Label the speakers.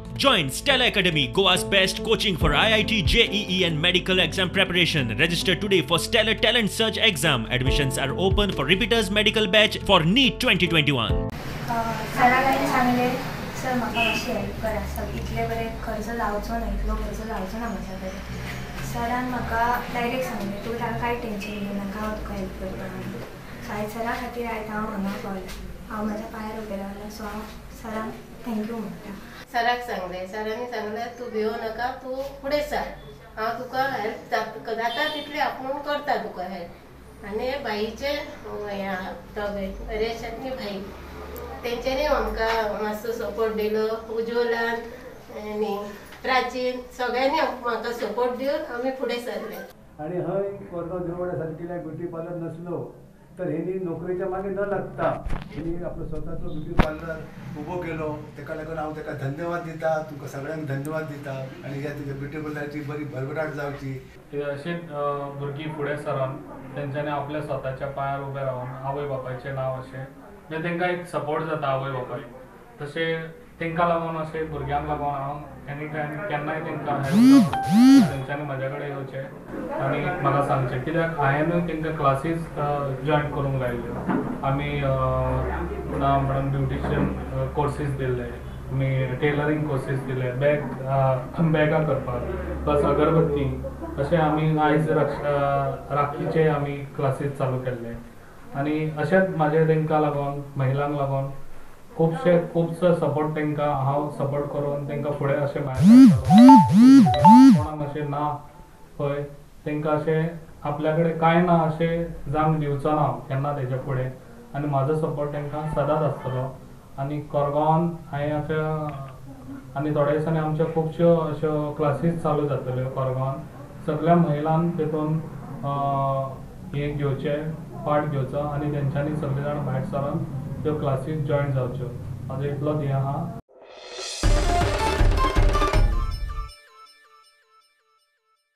Speaker 1: Join Stella Academy, Goa's best coaching for IIT, JEE and medical exam preparation. Register today for Stellar Talent Search exam. Admissions are open for repeaters medical batch for NEET 2021.
Speaker 2: सराक हांवें सांगलें, sir म्हाका मातशी help करा, sir इतले बरें खर्च जावचो ना, इतलो खर्च जावचो ना म्हज्या कडेन. सरान म्हाका डायरेक्ट सांगलें, तूं ताका कांय टेंशन घेवनाका, हांव तुका हेल्प करता म्हणून. सो आयज सरा खातीर आयज हांव हांगा पावलें, हांव म्हज्या पांयार उबें रावलां. सो हांव सरांक thank you म्हणटा.
Speaker 3: सराक सांगलें, सरांनी सांगलें तूं भियो नाका, तूं फुडें सर, हांव तुका हेल्प जाता तितली आपूण करता तुका हेल्प. आनी बाईचे हें दोगे नरेश आनी भाई तेंच्यांनी आमकां मातसो सपोर्ट दिलो. उज्वलान आनी प्राचीन सगळ्यांनी म्हाका सपोर्ट दिवन आमी फुडें सरले.
Speaker 4: आनी हय कोरगांव देववाड्या सारकिल्या ब्युटी पार्लर नसलो तर हेनी नोकरेच्या मागे न लागता हेनी आपलो स्वताचो ब्युटी पार्लर उबो केलो. तेका लागून हांव तेका धन्यवाद दिता, तुमकां सगळ्यांक धन्यवाद दिता. आनी ह्या तुज्या ब्युटी पार्लराची बरी भरभराट जावची.
Speaker 5: अशेंच भुरगीं फुडें सरून तेंच्यांनी आपल्या स्वताच्या पांयार उबें रावन आवय बापायचें नांव अशें म्हणजे तेंकां एक सपोर्ट जाता आवय बापायक, तशें तेंकां लागून अशें भुरग्यांक लागून हांव एनी टायम केन्नाय तेंकां हेल्प तेंच्यांनी म्हज्या कडेन येवचें आनी म्हाका सांगचें. कित्याक हांवेंनूय तेंकां क्लासीस जॉयन करूंक लायिल्ल्यो. आमी ना म्हणून ब्युटिशियन कोर्सीस दिल्ले, आमी टेलरींग कोर्सीस दिले, बॅगां करपाक, प्लस अगरबत्ती, अशें आमी आयज राखीचे आमी क्लासीस चालू केल्ले. आनी अशेंच म्हाजें तेंकां लागून महिलांक लागून खुबशे खुबसो सपोर्ट तेंकां हांव सपोर्ट करून तेंकां फुडें अशें भायर काडटलो. कोणाक अशें ना पळय तेंकां अशें आपल्या कडेन कांय ना अशें जावंक दिवचो ना हांव केन्ना तेज्या फुडें. आनी म्हाजो सपोर्ट तेंकां सदांच आसतलो. आनी कोरगांवान हांवें अशें आनी थोड्या दिसांनी आमच्यो खुबश्यो अश्यो क्लासीस चालू जातल्यो कोरगांवान. सगळ्या महिलांक तेतून हें घेवचें, पार्ट घेवचो आनी तेंच्यांनी सगळे जाण भायर सरून त्यो क्लासीस जॉयन जावच्यो. म्हाजो इतलोच हें आहा.